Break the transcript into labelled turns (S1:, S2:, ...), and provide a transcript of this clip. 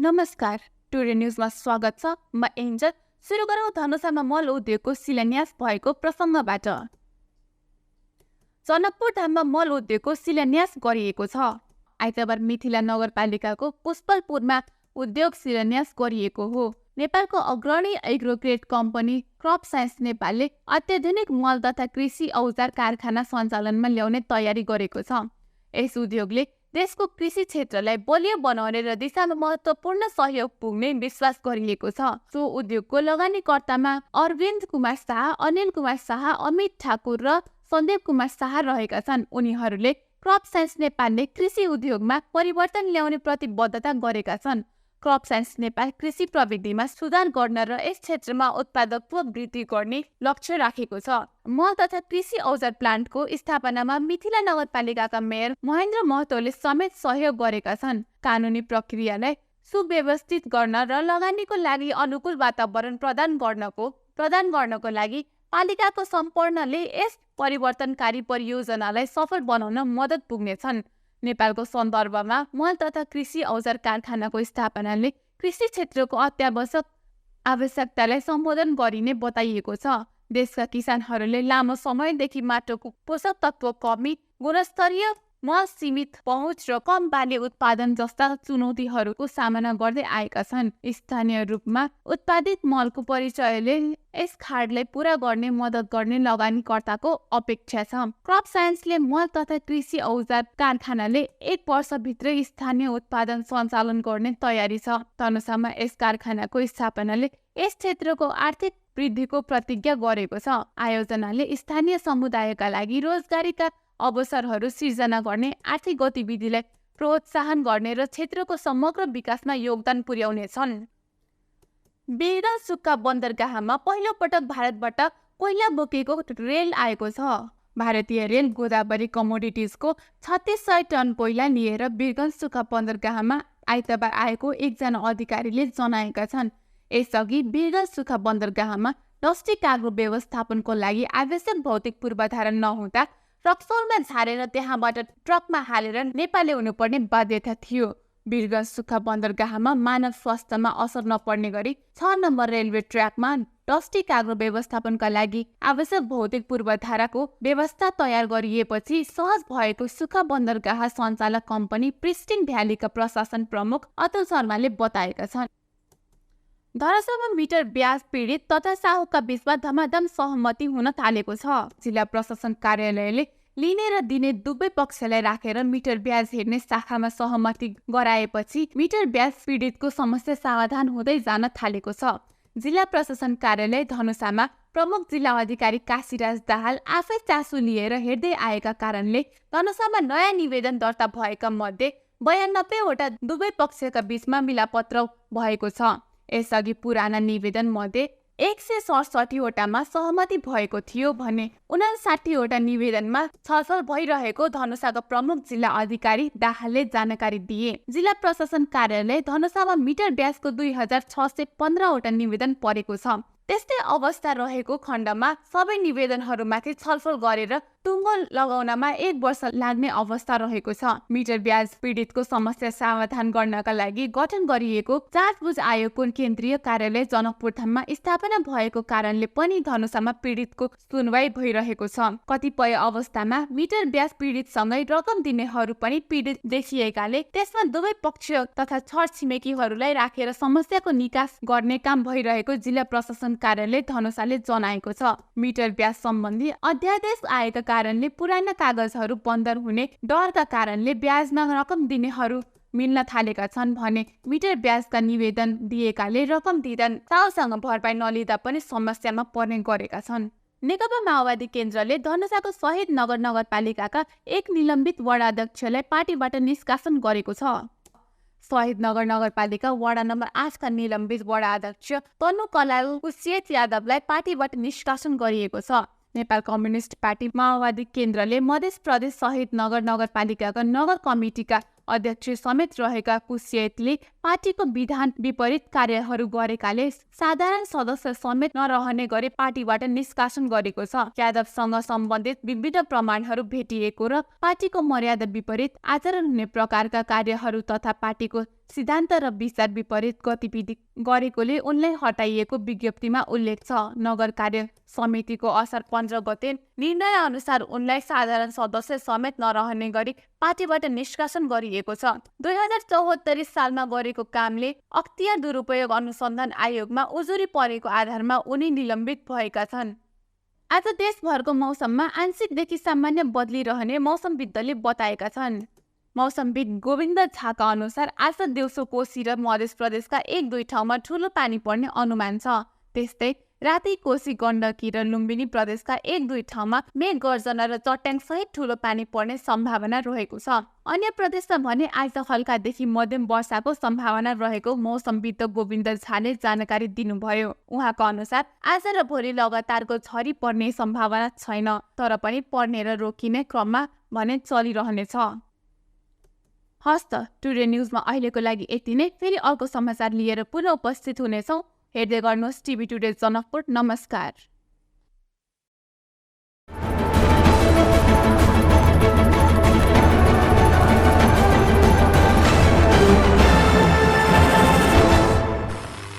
S1: नमस्कार, टुडे न्यूजमा स्वागत छ। म एन्जल। सुरु गरौँ धनुषामा मल उद्योगको शिलान्यास भएको प्रसङ्गबाट। जनकपुर धाममा मल उद्योगको शिलान्यास गरिएको छ। आइतबार मिथिला नगरपालिकाको पुष्पलपुरमा उद्योग शिलान्यास गरिएको हो। नेपालको अग्रणी एग्रोग्रेड कम्पनी क्रप साइन्स नेपालले अत्याधुनिक मल तथा कृषि औजार कारखाना सञ्चालनमा ल्याउने तयारी गरेको छ। यस उद्योगले देशको कृषि क्षेत्रलाई बलियो बनाउने र दिशामा महत्त्वपूर्ण सहयोग पुग्ने विश्वास गरिएको छ। सो उद्योगको लगानीकर्तामा अरविन्द कुमार शाह, अनिल कुमार शाह, अमित ठाकुर र सन्दीप कुमार शाह रहेका छन्। उनीहरूले क्रप साइन्स नेपालले कृषि उद्योगमा परिवर्तन ल्याउने प्रतिबद्धता गरेका छन्। क्रप साइन्स नेपाल कृषि प्रविधिमा सुधार गर्न र यस क्षेत्रमा उत्पादकत्व वृद्धि गर्ने लक्ष्य राखेको छ। मल तथा कृषि औजार प्लान्टको स्थापनामा मिथिला नगरपालिकाका मेयर महेन्द्र महतोले समेत सहयोग गरेका छन्। कानुनी प्रक्रियालाई सुव्यवस्थित गर्न र लगानीको लागि अनुकूल वातावरण प्रदान गर्नको लागि पालिकाको सम्पूर्णले यस परिवर्तनकारी परियोजनालाई सफल बनाउन मद्दत पुग्नेछन्। नेपालको सन्दर्भमा मल तथा कृषि औजार कारखानाको स्थापनाले कृषि क्षेत्रको अत्यावश्यक आवश्यकतालाई सम्बोधन गरिने बताइएको छ। देशका किसानहरूले लामो समयदेखि माटोको पोषक तत्त्व कमी, गुणस्तरीय मल सीमित पहुँच र कम बाली उत्पादन जस्ता चुनौतीहरूको सामना गर्दै आएका छन्। स्थानीय रूपमा उत्पादित मलको परिचयले यस खाडलाई पूरा गर्ने मद्दत गर्ने लगानीकर्ताको अपेक्षा छ। क्रप साइन्सले मल तथा कृषि औजार कारखानाले 1 वर्षभित्रै स्थानीय उत्पादन सञ्चालन गर्ने तयारी छ। धनुषामा यस कारखानाको स्थापनाले यस क्षेत्रको आर्थिक वृद्धिको प्रतिज्ञा गरेको छ। आयोजनाले स्थानीय समुदायका लागि रोजगारीका अवसरहरू सिर्जना गर्ने, आर्थिक गतिविधिलाई प्रोत्साहन गर्ने र क्षेत्रको समग्र विकासमा योगदान पुर्याउनेछन्। बेरगंज सुक्खा बन्दरगाहमा पहिलो पटक भारतबाट कोइला बोकेको रेल आएको छ। भारतीय रेल गोदावरी कमोडिटिजको 3600 टन कोइला लिएर बेरगंज सुक्खा बन्दरगाहमा आइतबार आएको एकजना अधिकारीले जनाएका छन्। यसअघि बेरगंज सुक्खा बन्दरगाहमा डस्टी कार्गो व्यवस्थापनको लागि आवश्यक भौतिक पूर्वाधार नहुँदा रक्सौलमा झारेर त्यहाँबाट ट्रकमा हालेर नेपाल ल्याउनुपर्ने बाध्यता थियो। बेरगंज सुक्खा बन्दरगाहमा मानव स्वास्थ्यमा असर नपर्ने गरी 6 नम्बर रेलवे ट्र्याकमा डस्टी कार्गो व्यवस्थापनका लागि आवश्यक भौतिक पूर्वाधारको व्यवस्था तयार गरिएपछि सहज भएको सुक्खा बन्दरगाह सञ्चालक कम्पनी प्रिस्टिन भ्यालीका प्रशासन प्रमुख अतुल शर्माले बताएका छन्। धनुषामा मिटर ब्याज पीडित तथा साहुका बीचमा धमाधम सहमति हुन थालेको छ। जिल्ला प्रशासन कार्यालयले लिने र दिने दुवै पक्षलाई राखेर मिटर ब्याज हेर्ने शाखामा सहमति गराएपछि मिटर ब्याज पीडितको समस्या समाधान हुँदै जान थालेको छ। जिल्ला प्रशासन कार्यालय धनुषामा प्रमुख जिल्ला अधिकारी काशीराज दाहाल आफै चासो लिएर हेर्दै आएका कारणले धनुषामा नयाँ निवेदन दर्ता भएका मध्ये 92 वटा दुवै पक्षका बीचमा मिलापत्र भएको छ। यसअघि पुराना निवेदन मध्ये 167 वटामा सहमति भएको थियो भने 59 वटा निवेदनमा छलफल भइरहेको धनुषाका प्रमुख जिल्ला अधिकारी दाहालले जानकारी दिए। जिल्ला प्रशासन कार्यालय धनुषामा मिटर ब्याजको 2615 वटा निवेदन परेको छ। त्यस्तै अवस्था रहेको खण्डमा सबै निवेदनहरूमाथि छलफल गरेर टुङ्गो लगाउनमा 1 वर्ष लाग्ने अवस्था रहेको छ। मिटर ब्याज पीडितको समस्या समाधान गर्नका लागि गठन गरिएको जाँचबुझ आयोगको केन्द्रीय कार्यालय जनकपुर धाममा स्थापना भएको कारणले पनि धनुषामा पीडितको सुनवाई भइरहेको छ। कतिपय अवस्थामा मिटर ब्याज पीडितसँगै रकम दिनेहरू पनि पीडित देखिएकाले त्यसमा दुवै पक्ष तथा छर छिमेकीहरूलाई राखेर समस्याको निकास गर्ने काम भइरहेको जिल्ला प्रशासन कार्यालय धनुषाले जनाएको छ। मिटर ब्याज सम्बन्धी अध्यादेश आएका कारणले पुराना कागजहरू बन्दर हुने डरका कारणले ब्याजमा रकम दिनेहरू मिल्न थालेका छन् भने मिटर ब्याजका निवेदन दिएकाले रकम दिँदा साउसँग भरपाई नलिँदा पनि समस्यामा पर्ने गरेका छन्। नेकपा माओवादी केन्द्रले धनुषाको शहीद नगरपालिकाका एक निलम्बित वडा अध्यक्षलाई पार्टीबाट निष्कासन गरेको छ। शहीद नगरपालिका वडा नम्बर 8 का निलम्बित वडा अध्यक्ष तनु कलाल कुशेत यादवलाई पार्टीबाट निष्कासन गरिएको छ। नेपाल कम्युनिस्ट पार्टी माओवादी केन्द्रले मध्य प्रदेश शहीद नगरपालिकाका नगर कमिटीका अध्यक्ष समेत रहेका कुशेतले पार्टीको विधान विपरीत कार्यहरू गरेकाले साधारण सदस्य समेत नरहने गरी पार्टीबाट निष्कासन गरेको छ। यादवसँग सम्बन्धित विभिन्न प्रमाणहरू भेटिएको र पार्टीको मर्यादा विपरीत आचरण हुने प्रकारका कार्यहरू तथा पार्टीको सिद्धान्त र विचार विपरीत गतिविधि गरेकोले उनलाई हटाइएको विज्ञप्तिमा उल्लेख छ। नगर कार्य समितिको असार 15 गते निर्णय अनुसार उनलाई साधारण सदस्य समेत नरहने गरी पार्टीबाट निष्कासन गरिएको छ। 2074 सालमा गरेको कामले अख्तियार दुरुपयोग अनुसन्धान आयोगमा उजुरी परेको आधारमा उनी निलम्बित भएका छन्। आज देशभरको मौसममा आंशिकदेखि सामान्य बदलिरहने मौसमविदले बताएका छन्। मौसमविद गोविन्द झाका अनुसार आज दिउँसो कोशी र मध्य प्रदेशका 1-2 ठाउँमा ठूलो पानी पर्ने अनुमान छ। त्यस्तै राति कोशी, गण्डकी र लुम्बिनी प्रदेशका 1-2 ठाउँमा मेघ गर्जना र चट्याङ सहित ठूलो पानी पर्ने सम्भावना रहेको छ। अन्य प्रदेशमा भने आज हल्कादेखि मध्यम वर्षाको सम्भावना रहेको मौसमविद गोविन्द झाले जानकारी दिनुभयो। उहाँको अनुसार आज र भोलि लगातारको झरी पर्ने सम्भावना छैन, तर पनि पर्ने र रोकिने क्रममा भने चलिरहनेछ। हस्त टुडे न्युजमा अहिलेको लागि यति नै। फेरि अर्को समाचार लिएर पुनः उपस्थित हुनेछौँ। हेर्दै गर्नुहोस् टिभी टुडे जनकपुर। नमस्कार।